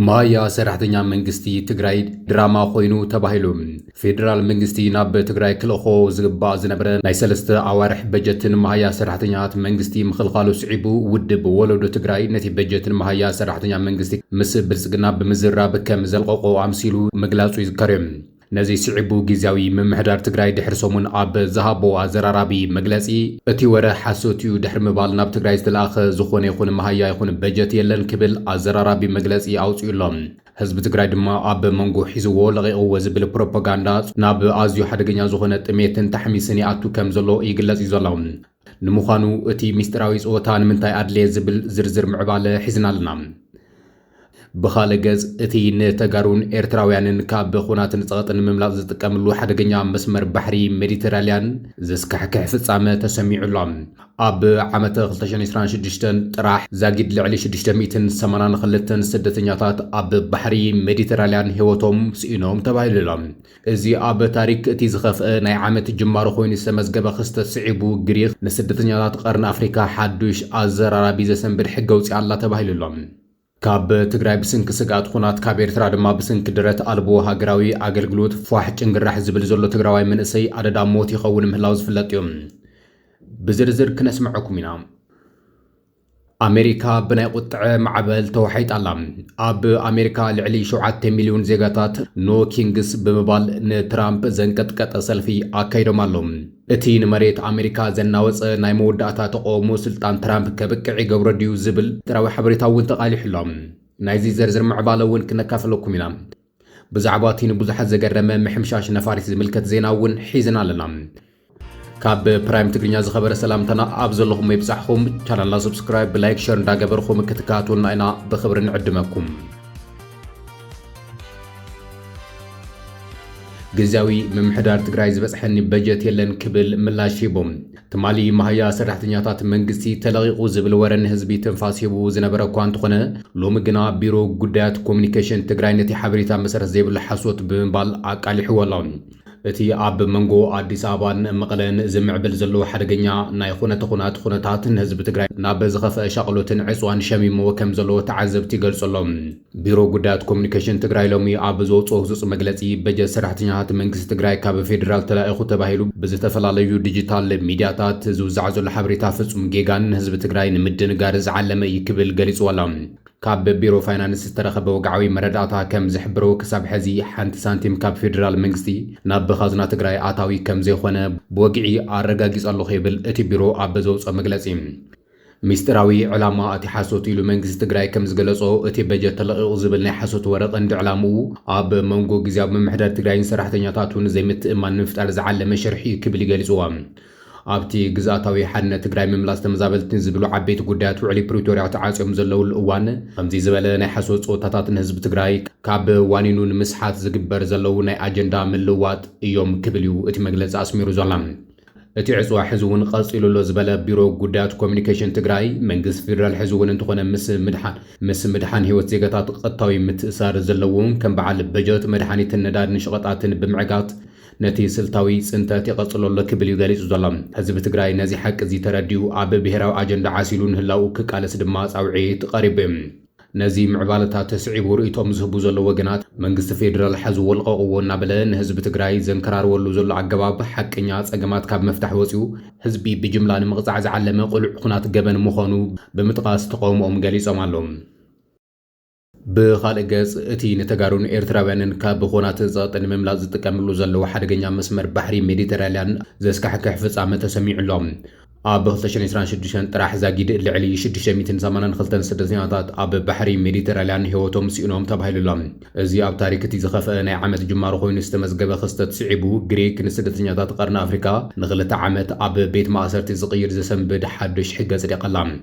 መሃያ ሰራሕተኛ መንግስቲ ትግራይ ድራማ ኮይኑ ተባሂሉ። ፌዴራል መንግስቲ ናብ ትግራይ ክልእኾ ዝግባእ ዝነበረ ናይ ሰለስተ ኣዋርሕ በጀትን መሃያ ሰራሕተኛታት መንግስቲ ምኽልኻሉ ስዒቡ፣ ውድብ ወለዶ ትግራይ ነቲ በጀትን መሃያ ሰራሕተኛ መንግስቲ ምስ ብልጽግና ብምዝራብ ከም ዘልቀቆ ኣምሲሉ ምግላጹ ይዝከር እዩ። ነዚ ስዒቡ ግዝያዊ ምምሕዳር ትግራይ ድሕሪ ሰሙን ኣብ ዝሃቦ ኣዘራራቢ መግለጺ፣ እቲ ወረ ሓሶት እዩ ድሕሪ ምባል ናብ ትግራይ ዝተለኣኸ ዝኾነ ይኹን መሃያ ይኹን በጀት የለን ክብል ኣዘራራቢ መግለጺ ኣውጺኡ ኣሎ። ህዝቢ ትግራይ ድማ ኣብ መንጎ ሒዝዎ ለቒቕዎ ዝብል ፕሮፓጋንዳ ናብ ኣዝዩ ሓደገኛ ዝኾነ ጥሜትን ታሕሚስን ይኣቱ ከም ዘሎ ይግለጽ እዩ ዘሎ። ንምዃኑ እቲ ሚስጢራዊ ጸወታ ንምንታይ ኣድለየ ዝብል ዝርዝር ምዕባለ ሒዝና ኣለና። ብኻልእ ገጽ፣ እቲ ንተጋሩን ኤርትራውያንን ካብ ኹናትን ጸቕጥን ንምምላጥ ዝጥቀምሉ ሓደገኛ መስመር ባሕሪ ሜዲተራልያን ዘስካሕክሕ ፍጻመ ተሰሚዑ ኣሎ። ኣብ ዓመተ ክልተ ሽሕን ዕስራን ሽዱሽተን ጥራሕ ዛጊድ ልዕሊ ሽዱሽተ ሚእትን ሰማንያን ክልተን ስደተኛታት ኣብ ባሕሪ ሜዲተራልያን ህይወቶም ስኢኖም ተባሂሉ ኣሎ። እዚ ኣብ ታሪክ እቲ ዝኸፍአ ናይ ዓመት ጅማሮ ኮይኑ ዝተመዝገበ ክስተት ስዒቡ፣ ግሪኽ ንስደተኛታት ቀርኒ ኣፍሪካ ሓዱሽ ኣዘራራቢ ዘሰንብድ ሕጊ ኣውፂኣ ኣላ ተባሂሉ ኣሎ። ካብ ትግራይ ብስንኪ ስግኣት ኹናት፣ ካብ ኤርትራ ድማ ብስንኪ ደረት ኣልቦ ሃገራዊ ኣገልግሎት ፏሕ ጭንግራሕ ዝብል ዘሎ ትግራዋይ መንእሰይ ኣደዳ ሞት ይኸውን ምህላው ዝፍለጥ እዩ። ብዝርዝር ክነስምዐኩም ኢና። ኣሜሪካ ብናይ ቁጥዐ ማዕበል ተዋሒጣ ኣላ። ኣብ ኣሜሪካ ልዕሊ ሸውዓተ ሚልዮን ዜጋታት ኖ ኪንግስ ብምባል ንትራምፕ ዘንቀጥቀጠ ሰልፊ ኣካይዶም ኣለዉ። እቲ ንመሬት ኣሜሪካ ዘናወጸ ናይ መወዳእታ ተቃውሞ ስልጣን ትራምፕ ከብቅዕ ይገብሮ ድዩ ዝብል ጥራዊ ሓበሬታ እውን ተቃሊሑ ኣሎ። ናይዚ ዝርዝር ምዕባለ እውን ክነካፍለኩም ኢና። ብዛዕባ እቲ ንብዙሓት ዘገረመ ምሕምሻሽ ነፋሪት ዝምልከት ዜና እውን ሒዝና ኣለና። ካብ ፕራይም ትግርኛ ዝኸበረ ሰላምታና ኣብ ዘለኹም ይብጻሕኹም። ቻናልና ሰብስክራይብ፣ ላይክ፣ ሸር እንዳገበርኹም ክትከታተሉና ኢና ብኽብሪ ንዕድመኩም። ግዝያዊ ምምሕዳር ትግራይ ዝበጽሐኒ በጀት የለን ክብል ምላሽ ሂቦም። ትማሊ መሃያ ሰራሕተኛታት መንግስቲ ተለቒቑ ዝብል ወረ ንህዝቢ ትንፋስ ሂቡ ዝነበረ እኳ እንተኾነ፣ ሎሚ ግና ቢሮ ጉዳያት ኮሚኒኬሽን ትግራይ ነቲ ሓበሬታ መሰረት ዘይብሉ ሓሶት ብምባል ኣቃሊሕዎ ኣሎ። እቲ ኣብ መንጎ ኣዲስ ኣበባን መቐለን ዝምዕብል ዘሎ ሓደገኛ ናይ ኹነተ ኹናት ኩነታት ንህዝቢ ትግራይ ናብ ዝኸፍአ ሻቕሎትን ዕፅዋን ሸሚምዎ ከም ዘሎ ተዓዘብቲ ይገልጹ ኣለዉ። ቢሮ ጉዳያት ኮሚኒኬሽን ትግራይ ሎሚ ኣብ ዘውፅኦ ህፁፅ መግለፂ፣ በጀት ሰራሕተኛታት መንግስቲ ትግራይ ካብ ፌዴራል ተላኢኹ ተባሂሉ ብዝተፈላለዩ ዲጂታል ሚዲያታት ዝውዛዕ ዘሎ ሓበሬታ ፍፁም ጌጋን ንህዝቢ ትግራይ ንምድንጋር ዝዓለመ እዩ ክብል ገሊፅዎ ኣሎ። ካብ ቢሮ ፋይናንስ ዝተረኸበ ወግዓዊ መረዳእታ ከም ዝሕብሮ፣ ክሳብ ሕዚ ሓንቲ ሳንቲም ካብ ፌዴራል መንግስቲ ናብ ካዝና ትግራይ ኣታዊ ከም ዘይኾነ ብወግዒ ኣረጋጊጸ ኣለኹ ይብል እቲ ቢሮ ኣብ ዘውፅኦ መግለፂ። ሚስጢራዊ ዕላማ እቲ ሓሶት ኢሉ መንግስቲ ትግራይ ከም ዝገለጾ፣ እቲ በጀት ተለቒቑ ዝብል ናይ ሓሶት ወረ ቀንዲ ዕላምኡ ኣብ መንጎ ግዝያዊ ምምሕዳር ትግራይን ሰራሕተኛታቱን ዘይምትእምማን ንምፍጣር ዝዓለመ ሽርሒ እዩ ክብል ይገልጽዎ። ኣብቲ ግዝኣታዊ ሓድነት ትግራይ ምምላስ ተመዛበልቲ ዝብሉ ዓበይቲ ጉዳያት ውዕሊ ፕሪቶርያ ተዓጽዮም ዘለውሉ እዋን፣ ከምዚ ዝበለ ናይ ሓሶት ጸወታታት ንህዝቢ ትግራይ ካብ ዋኒኑ ንምስሓት ዝግበር ዘለዉ ናይ ኣጀንዳ ምልውዋጥ እዮም ክብል እዩ እቲ መግለጺ ኣስሚሩ ዘሎ። እቲ ዕጽዋ ሕዚ እውን ቀጺሉ ኣሎ ዝበለ ቢሮ ጉዳያት ኮሚኒኬሽን ትግራይ፣ መንግስቲ ፌዴራል ሕዚ እውን እንተኾነ ምስ ምድሓን፣ ምስ ምድሓን ህይወት ዜጋታት ቀጥታዊ ምትእሳር ዘለዎም ከም በዓል በጀት፣ መድሓኒትን ነዳድን ሸቐጣትን ብምዕጋት ነቲ ስልታዊ ጽንተት ይቐጽሎ ኣሎ ክብል እዩ ገሊጹ ዘሎ። ህዝቢ ትግራይ ነዚ ሓቂ እዚ ተረዲኡ ኣብ ብሄራዊ ኣጀንዳ ዓሲሉ ንህላውኡ ክቃለስ ድማ ጻውዒት ቀሪቡ እዩ። ነዚ ምዕባለታት ተስዒቡ ርእይቶም ዝህቡ ዘለዉ ወገናት፣ መንግስቲ ፌዴራል ሓዝዎ ልቐቕዎ እናበለ ንህዝቢ ትግራይ ዘንከራርወሉ ዘሎ ኣገባብ ሓቀኛ ጸገማት ካብ ምፍታሕ ወጺኡ ህዝቢ ብጅምላ ንምቕጻዕ ዝዓለመ ቅሉዕ ኩናት ገበን ምዃኑ ብምጥቓስ ተቃውሞኦም ገሊጾም ኣለዉ። ብኻልእ ገጽ፣ እቲ ንተጋሩን ኤርትራውያንን ካብ ኹናትን ጸቕጥን ንምምላጥ ዝጥቀምሉ ዘለዉ ሓደገኛ መስመር ባሕሪ ሜዲተራልያን ዘስካሕክሕ ፍጻመ ተሰሚዑ ኣሎ። ኣብ ክልተ ሽሕን ዕስራን ሽዱሽተን ጥራሕ ዛጊድ ልዕሊ ሽዱሽተ ሚእትን ሰማንያን ክልተን ስደተኛታት ኣብ ባሕሪ ሜዲተራልያን ህይወቶም ስኢኖም ተባሂሉ ኣሎ። እዚ ኣብ ታሪክ እቲ ዝኸፍአ ናይ ዓመት ጅማሮ ኮይኑ ዝተመዝገበ ክስተት ስዒቡ፣ ግሪክ ንስደተኛታት ቀርኒ ኣፍሪካ ንኽልተ ዓመት ኣብ ቤት ማእሰርቲ ዝቕይር ዘሰንብድ ሓዱሽ ሕጊ ኣጽዲቓ ኣላ።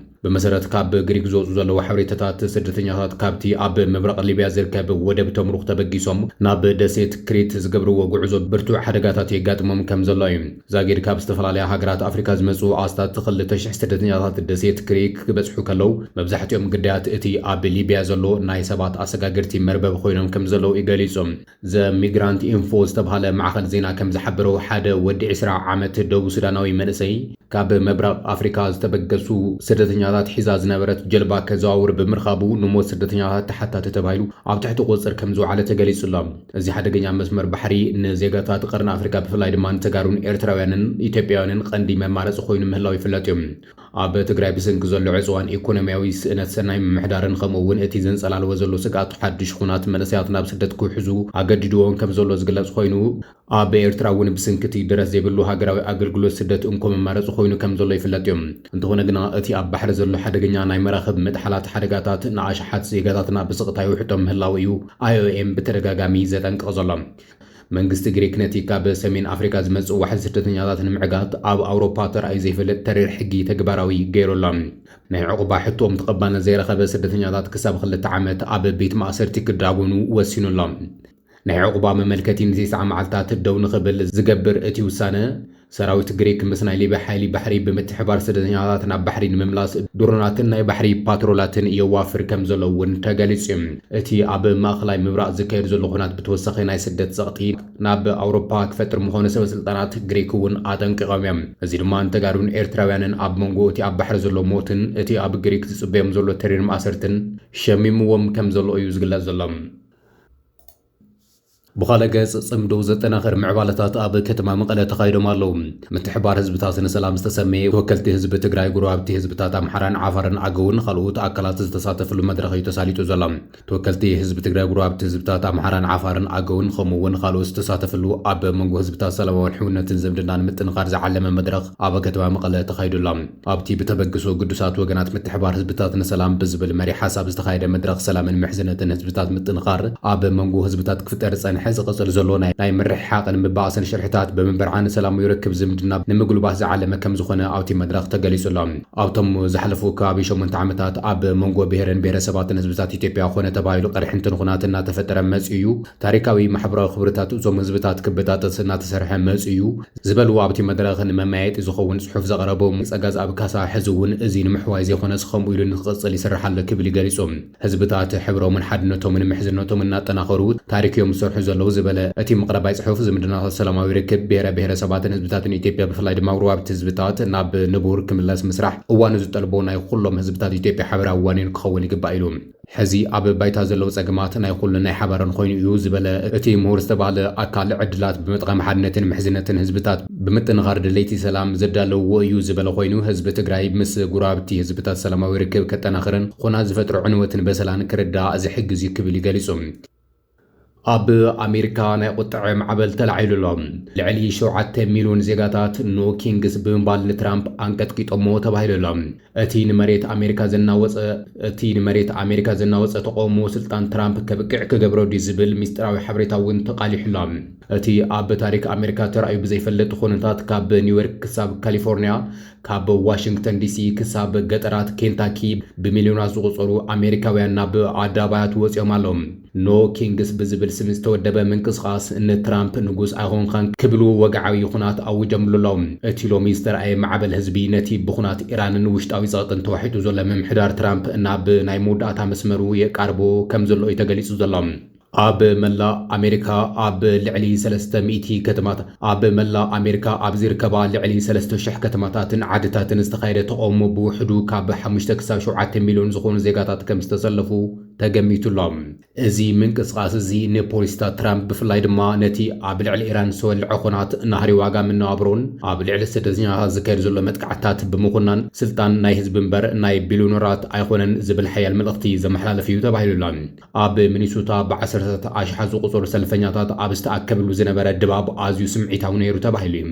ብመሰረት ካብ ግሪክ ዝወጹ ዘለዉ ሓበሬታታት፣ ስደተኛታት ካብቲ ኣብ ምብራቕ ሊብያ ዝርከብ ወደብ ተምሩክ ተበጊሶም ናብ ደሴት ክሪት ዝገብርዎ ጉዕዞ ብርቱዕ ሓደጋታት የጋጥሞም ከም ዘሎ እዩ። ዛጊድ ካብ ዝተፈላለያ ሃገራት ኣፍሪካ ዝመጹ ኣስታት ክልተ ሽሕ ስደተኛታት ደሴት ክሪክ ክበጽሑ ከለዉ፣ መብዛሕትኦም ግዳያት እቲ ኣብ ሊብያ ዘሎ ናይ ሰባት ኣሰጋገርቲ መርበብ ኮይኖም ከም ዘለዉ እዩ ገሊጹ። ዘ ሚግራንት ኢንፎ ዝተባህለ ማዕኸን ዜና ከም ዝሓበሮ፣ ሓደ ወዲ ዕስራ ዓመት ደቡብ ሱዳናዊ መንእሰይ ካብ ምብራቕ ኣፍሪካ ዝተበገሱ ስደተኛታት ሒዛ ዝነበረት ጀልባ ከዘዋውር ብምርካቡ ንሞት ስደተኛታት ተሓታቲ ተባሂሉ ኣብ ትሕቲ ቁፅፅር ከም ዝወዓለ ተገሊጹ ኣሎ። እዚ ሓደገኛ መስመር ባሕሪ ንዜጋታት ቀርኒ ኣፍሪካ ብፍላይ ድማ ንተጋሩን ኤርትራውያንን ኢትዮጵያውያንን ቀንዲ መማረፂ ኮይኑ ምህላው ይፍለጥ እዩ። ኣብ ትግራይ ብሰንኪ ዘሎ ዕፅዋን ኢኮኖሚያዊ ስእነት ሰናይ ምምሕዳርን ከምኡ እውን እቲ ዘንፀላልወ ዘሎ ስግኣት ሓድሽ ኩናት መንእሰያት ናብ ስደት ክውሕዙ ኣገዲድዎም ከም ዘሎ ዝግለጽ ኮይኑ፣ ኣብ ኤርትራ እውን ብሰንኪ እቲ ደረት ዘይብሉ ሃገራዊ ኣገልግሎት ስደት እንኮ መማረፂ ኮይኑ ከም ዘሎ ይፍለጥ እዩ። እንተኾነ ግና እቲ ኣብ ባሕሪ ዘሎ ሓደገኛ ናይ መራኽብ ምጥሓላት ሓደጋታት ንኣሽሓት ዜጋታትና ብስቕታ ይውሕጦም ምህላው እዩ ኣይ ኦ ኤም ብተደጋጋሚ ዘጠንቅቕ ዘሎ። መንግስቲ ግሪክ ነቲ ካብ ሰሜን ኣፍሪካ ዝመጽእ ዋሕዚ ስደተኛታት ንምዕጋት ኣብ ኣውሮፓ ተራእዩ ዘይፈልጥ ተሪር ሕጊ ተግባራዊ ገይሩ ኣሎ። ናይ ዕቑባ ሕቶኦም ተቐባልነት ዘይረኸበ ስደተኛታት ክሳብ ክልተ ዓመት ኣብ ቤት ማእሰርቲ ክዳጎኑ ወሲኑ ኣሎ። ናይ ዕቑባ መመልከቲ ንተስዓ መዓልታት ደው ንኽብል ዝገብር እቲ ውሳነ፣ ሰራዊት ግሪክ ምስ ናይ ሊብያ ሓይሊ ባሕሪ ብምትሕባር ስደተኛታት ናብ ባሕሪ ንምምላስ ድሮናትን ናይ ባሕሪ ፓትሮላትን የዋፍር ከም ዘሎ እውን ተገሊጹ እዩ። እቲ ኣብ ማእኸላይ ምብራቕ ዝካየድ ዘሎ ኩናት ብተወሳኺ ናይ ስደት ጸቕጢ ናብ ኣውሮፓ ክፈጥር ምዃኑ ሰበ ስልጣናት ግሪክ እውን ኣጠንቂቖም እዮም። እዚ ድማ ንተጋሩን ኤርትራውያንን ኣብ መንጎ እቲ ኣብ ባሕሪ ዘሎ ሞትን እቲ ኣብ ግሪክ ዝጽበዮም ዘሎ ተሪር ማእሰርትን ሸሚምዎም ከም ዘሎ እዩ ዝግለጽ ዘሎ። ብኻልእ ገጽ፣ ጽምዶ ዘጠናኽር ምዕባለታት ኣብ ከተማ መቐለ ተኻይዶም ኣለዉ። ምትሕባር ህዝብታት ንሰላም ዝተሰመየ ተወከልቲ ህዝቢ ትግራይ፣ ጎረባብቲ ህዝብታት ኣምሓራን ዓፋርን ኣገውን ካልኦት ኣካላት ዝተሳተፍሉ መድረኽ እዩ ተሳሊጡ ዘሎ። ተወከልቲ ህዝቢ ትግራይ፣ ጎረባብቲ ህዝብታት ኣምሓራን ዓፋርን ኣገውን ከምኡ እውን ካልኦት ዝተሳተፍሉ ኣብ መንጎ ህዝብታት ሰላማውን ሕውነትን ዝምድና ንምጥንኻር ዝዓለመ መድረኽ ኣብ ከተማ መቐለ ተኻይዱ ኣሎ። ኣብቲ ብተበግሶ ግዱሳት ወገናት ምትሕባር ህዝብታት ንሰላም ብዝብል መሪሕ ሓሳብ ዝተኻየደ መድረኽ ሰላምን ምሕዝነትን ህዝብታት ምጥንኻር ኣብ መንጎ ህዝብታት ክፍጠር ዝጸንሐ ዝቕጽል ዘሎ ናይ፣ ናይ ምርሕሓቕን ምባእስን ሽርሕታት ብምብርዓን ሰላማዊ ርክብ ዝምድና ንምጉልባት ዝዓለመ ከም ዝኾነ ኣብቲ መድረኽ ተገሊጹ ኣሎ። ኣብቶም ዝሓለፉ ከባቢ ሸሞንተ ዓመታት ኣብ መንጎ ብሔርን ብሔረሰባትን ህዝብታት ኢትዮጵያ ኮነ ተባሂሉ ቅርሕንትን ኹናትን እናተፈጠረ መጺኡ እዩ። ታሪካዊ ማሕበራዊ ክብርታት እዞም ህዝብታት ክበጣጠስ እናተሰርሐ መጺኡ እዩ። ዝበልዎ ኣብቲ መድረኽ ንመመያየጢ ዝኸውን ጽሑፍ ዘቕረቡ ጸጋዝኣብ ካሳ፣ ሕዚ እውን እዚ ንምሕዋይ ዘይኮነስ ከምኡ ኢሉ ንክቕጽል ይስራሕ ኣሎ ክብል እዩ ገሊጹ። ህዝብታት ሕብሮምን ሓድነቶምን ምሕዝነቶምን እናጠናኸሩ ታሪክ እዮም ዝሰርሑ ዘለዉ ዝበለ እቲ መቕረባይ ጽሑፍ፣ ዝምድናታት ሰላማዊ ርክብ ብሔረ ብሔረሰባትን ህዝብታትን ኢትዮጵያ ብፍላይ ድማ ጎረባብቲ ህዝብታት ናብ ንቡር ክምለስ ምስራሕ እዋኑ ዝጠልቦ ናይ ኩሎም ህዝብታት ኢትዮጵያ ሓበራዊ ዋኒን ክኸውን ይግባእ ኢሉ። ሕዚ ኣብ ባይታ ዘለዉ ጸገማት ናይ ኩሉ ናይ ሓባርን ኮይኑ እዩ ዝበለ እቲ ምሁር ዝተባህለ ኣካል፣ ዕድላት ብምጥቃም ሓድነትን ምሕዝነትን ህዝብታት ብምጥንኻር ድለይቲ ሰላም ዘዳለውዎ እዩ ዝበለ ኮይኑ፣ ህዝቢ ትግራይ ምስ ጎረባብቲ ህዝብታት ሰላማዊ ርክብ ከጠናኽርን ኹናት ዝፈጥሮ ዕንወትን በሰላን ክርዳእ ዝሕግዝ እዩ ክብል እዩ ገሊጹ። ኣብ ኣሜሪካ ናይ ቁጥዐ ማዕበል ተላዒሉ ኣሎ። ልዕሊ ሸውዓተ ሚልዮን ዜጋታት ኖ ኪንግስ ብምባል ንትራምፕ ኣንቀጥቂጦሞ ተባሂሉ ኣሎ። እቲ ንመሬት ኣሜሪካ ዘናወጸ፣ እቲ ንመሬት ኣሜሪካ ዘናወጸ ተቃውሞ ስልጣን ትራምፕ ከብቅዕ ክገብሮ ድዩ ዝብል ሚስጥራዊ ሓበሬታ እውን ተቃሊሑ ኣሎ። እቲ ኣብ ታሪክ ኣሜሪካ ተራእዩ ብዘይፈልጥ ኩነታት ካብ ኒውዮርክ ክሳብ ካሊፎርኒያ፣ ካብ ዋሽንግተን ዲሲ ክሳብ ገጠራት ኬንታኪ ብሚልዮናት ዝቑጸሩ ኣሜሪካውያን ናብ ኣደባባያት ወጺኦም ኣለዉ። ኖ ኪንግስ ብዝብል ስም ዝተወደበ ምንቅስቓስ ንትራምፕ ንጉስ ኣይኾንካን ክብሉ ወግዓዊ ኹናት ኣዊጀምሉ ኣለዉ። እቲ ሎሚ ዝተረኣየ ማዕበል ህዝቢ ነቲ ብኹናት ኢራንን ውሽጣዊ ጸቕጥን ተዋሒጡ ዘሎ ምምሕዳር ትራምፕ ናብ ናይ መወዳእታ መስመሩ የቃርቦ ከም ዘሎ እዩ ተገሊጹ ዘሎ። ኣብ መላእ ኣሜሪካ ኣብ ልዕሊ ሰለስተ ሚእቲ ከተማታት፣ ኣብ መላእ ኣሜሪካ ኣብ ዝርከባ ልዕሊ ሰለስተ ሽሕ ከተማታትን ዓድታትን ዝተኻየደ ተቃውሞ ብውሕዱ ካብ ሓሙሽተ ክሳብ ሸውዓተ ሚልዮን ዝኾኑ ዜጋታት ከም ዝተሰለፉ ተገሚቱ ኣሎ። እዚ ምንቅስቓስ እዚ ንፖሊሲታት ትራምፕ ብፍላይ ድማ ነቲ ኣብ ልዕሊ ኢራን ዝተወልዐ ኹናት ናህሪ ዋጋ መነባብሮን ኣብ ልዕሊ ስደተኛታት ዝካየድ ዘሎ መጥቃዕትታት ብምኹናን ስልጣን ናይ ህዝቢ እምበር ናይ ቢልዮነራት ኣይኮነን ዝብል ሓያል መልእኽቲ ዘመሓላለፍ እዩ ተባሂሉ ኣሎ። ኣብ ሚኒሶታ ብዓሰርተታት ኣሽሓት ዝቑጸሩ ሰልፈኛታት ኣብ ዝተኣከብሉ ዝነበረ ድባብ ኣዝዩ ስምዒታዊ ነይሩ ተባሂሉ እዩ።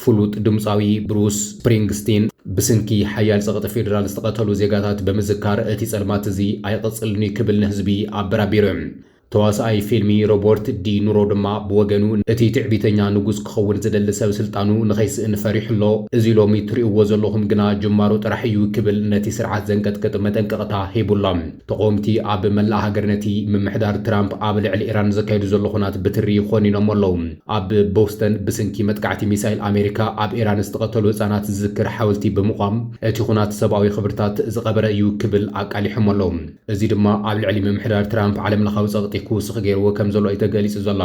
ፍሉጥ ድምጻዊ ብሩስ ስፕሪንግስቲን ብስንኪ ሓያል ጸቕጢ ፌደራል ዝተቐተሉ ዜጋታት ብምዝካር፣ እቲ ጸልማት እዚ ኣይቕጽልን እዩ ክብል ንህዝቢ ኣበራቢሩ እዩ። ተዋሳኣይ ፊልሚ ሮበርት ዲ ኑሮ ድማ ብወገኑ፣ እቲ ትዕቢተኛ ንጉስ ክኸውን ዝደሊ ሰብ ስልጣኑ ንኸይስእን ፈሪሑ ኣሎ። እዚ ሎሚ ትርእይዎ ዘለኹም ግና ጅማሮ ጥራሕ እዩ ክብል ነቲ ስርዓት ዘንቀጥቅጥ መጠንቀቕታ ሂቡ ኣሎ። ተቓወምቲ ኣብ መላእ ሃገር ነቲ ምምሕዳር ትራምፕ ኣብ ልዕሊ ኢራን ዘካየዱ ዘሎ ኹናት ብትሪ ኾኒኖም ኣለዉ። ኣብ ቦስተን ብሰንኪ መጥቃዕቲ ሚሳይል ኣሜሪካ ኣብ ኢራን ዝተቐተሉ ህጻናት ዝዝክር ሓወልቲ ብምቋም፣ እቲ ኹናት ሰብኣዊ ክብርታት ዝቐበረ እዩ ክብል ኣቃሊሖም ኣለዉ። እዚ ድማ ኣብ ልዕሊ ምምሕዳር ትራምፕ ዓለምለኻዊ ጸቕጢ ክውስኽ ገይርዎ ከም ዘሎ እዩ ተገሊጹ ዘሎ።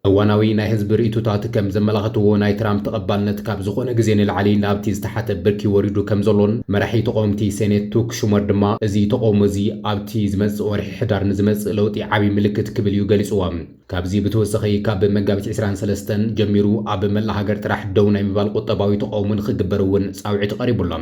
እዋናዊ ናይ ህዝቢ ርእይቶታት ከም ዘመላኽትዎ፣ ናይ ትራምፕ ተቐባልነት ካብ ዝኾነ ግዜ ንላዕሊ ናብቲ ዝተሓተ ብርኪ ወሪዱ ከም ዘሎን መራሒ ተቓወምቲ ሴኔት ቱክ ሹመር ድማ፣ እዚ ተቓውሞ እዚ ኣብቲ ዝመጽእ ወርሒ ሕዳር ንዝመጽእ ለውጢ ዓቢ ምልክት ክብል እዩ ገሊጽዎ። ካብዚ ብተወሳኺ፣ ካብ መጋቢት ዕስራን ሰለስተን ጀሚሩ ኣብ መላእ ሃገር ጥራሕ ደው ናይ ምባል ቁጠባዊ ተቓውሞ ንኽግበር እውን ጻውዒት ቀሪቡ ኣሎ።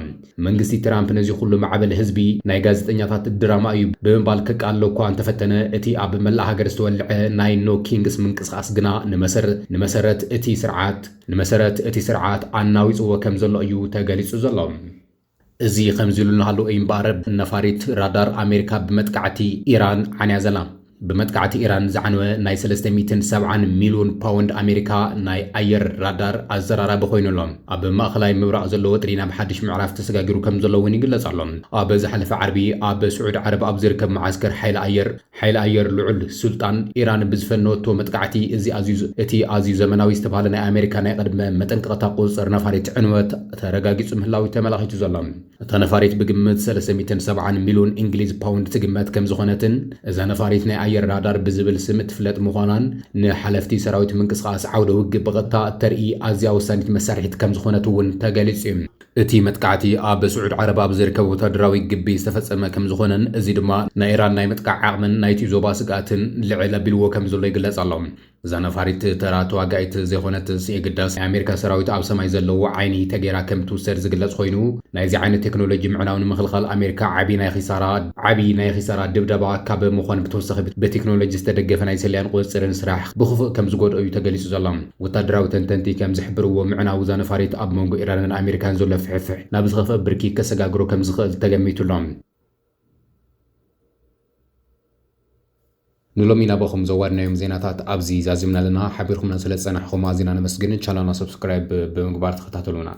መንግስቲ ትራምፕ ነዚ ኩሉ ማዕበል ህዝቢ ናይ ጋዜጠኛታት ድራማ እዩ ብምባል ከቃልሎ እኳ እንተፈተነ፣ እቲ ኣብ መላእ ሃገር ዝተወልዐ ናይ ኖ ኪንግስ ምንቅስቓስ ግና ንመሰር-፣ ንመሰረት እቲ ስርዓት፣ ንመሰረት እቲ ስርዓት ኣናዊጽዎ ከም ዘሎ እዩ ተገሊጹ ዘሎ። እዚ ከምዚ ኢሉ እናሃለወ እዩ እምበኣር፣ ነፋሪት ራዳር ኣሜሪካ ብመጥቃዕቲ ኢራን ዓንያ ዘላ። ብመጥቃዕቲ ኢራን ዝዓነወ ናይ ሰለስተ ሚእትን ሰብዓን ሚልዮን ፓውንድ ኣሜሪካ ናይ ኣየር ራዳር ኣዘራራቢ ኮይኑ ኣሎ። ኣብ ማእኸላይ ምብራቕ ዘሎ ወጥሪ ናብ ሓድሽ ምዕራፍ ተሰጋጊሩ ከም ዘሎ እውን ይግለጽ ኣሎ። ኣብ ዝሓለፈ ዓርቢ ኣብ ስዑድ ዓረብ ኣብ ዝርከብ መዓስከር ሓይሊ ኣየር፣ ሓይሊ ኣየር ልዑል ሱልጣን፣ ኢራን ብዝፈነወቶ መጥቃዕቲ እዚ ኣዝዩ፣ እቲ ኣዝዩ ዘመናዊ ዝተባህለ ናይ ኣሜሪካ ናይ ቅድመ መጠንቀቕታ ቁጽጽር ነፋሪት ዕንወት ተረጋጊጹ ምህላው ተመላኺቱ ዘሎ። እታ ነፋሪት ብግምት ሰለስተ ሚእትን ሰብዓን ሚልዮን እንግሊዝ ፓውንድ ትግመት ከም ዝኾነትን፣ እዛ ነፋሪት ናይ ኣየር ራዳር ብዝብል ስም እትፍለጥ ምዃናን፣ ንሓለፍቲ ሰራዊት ምንቅስቓስ ዓውደ ውግእ ብቐጥታ እተርኢ ኣዝያ ወሳኒት መሳርሒት ከም ዝኾነት እውን ተገሊጹ እዩ። እቲ መጥቃዕቲ ኣብ ስዑድ ዓረብ ኣብ ዝርከብ ወታደራዊ ግቢ ዝተፈጸመ ከም ዝኾነን፣ እዚ ድማ ናይ ኢራን ናይ ምጥቃዕ ዓቕምን ናይቲ ዞባ ስግኣትን ልዕል ኣቢልዎ ከም ዘሎ ይግለጽ ኣሎ። እዛ ነፋሪት ተራ ተዋጋኢት ዘይኮነትስ፣ የግዳስ ናይ ኣሜሪካ ሰራዊት ኣብ ሰማይ ዘለዎ ዓይኒ ተገይራ ከም ትውሰድ ዝግለጽ ኮይኑ፣ ናይዚ ዓይነት ቴክኖሎጂ ምዕናው ንምኽልኻል ኣሜሪካ ዓቢ ናይ ኺሳራ፣ ዓቢ ናይ ኺሳራ ድብደባ ካብ ምዃን ብተወሳኺ፣ ብቴክኖሎጂ ዝተደገፈ ናይ ሰለያን ቁጽጽርን ስራሕ ብኽፉእ ከም ዝጎድኦ እዩ ተገሊጹ ዘሎ። ወታደራዊ ተንተንቲ ከም ዝሕብርዎ፣ ምዕናው እዛ ነፋሪት ኣብ መንጎ ኢራንን ኣሜሪካን ዘሎ ፍሕፍሕ ናብ ዝኸፍአ ብርኪ ከሰጋግሮ ከም ዝኽእል ተገሚቱ ኣሎ። ንሎሚ ናባኹም ዘዋድናዮም ዜናታት ኣብዚ ዛዚምና ኣለና። ሓቢርኩምና ስለ ዝጸናሕኹም ኣዚና ነመስግን። ቻናልና ሰብስክራይብ ብምግባር ተኸታተሉና።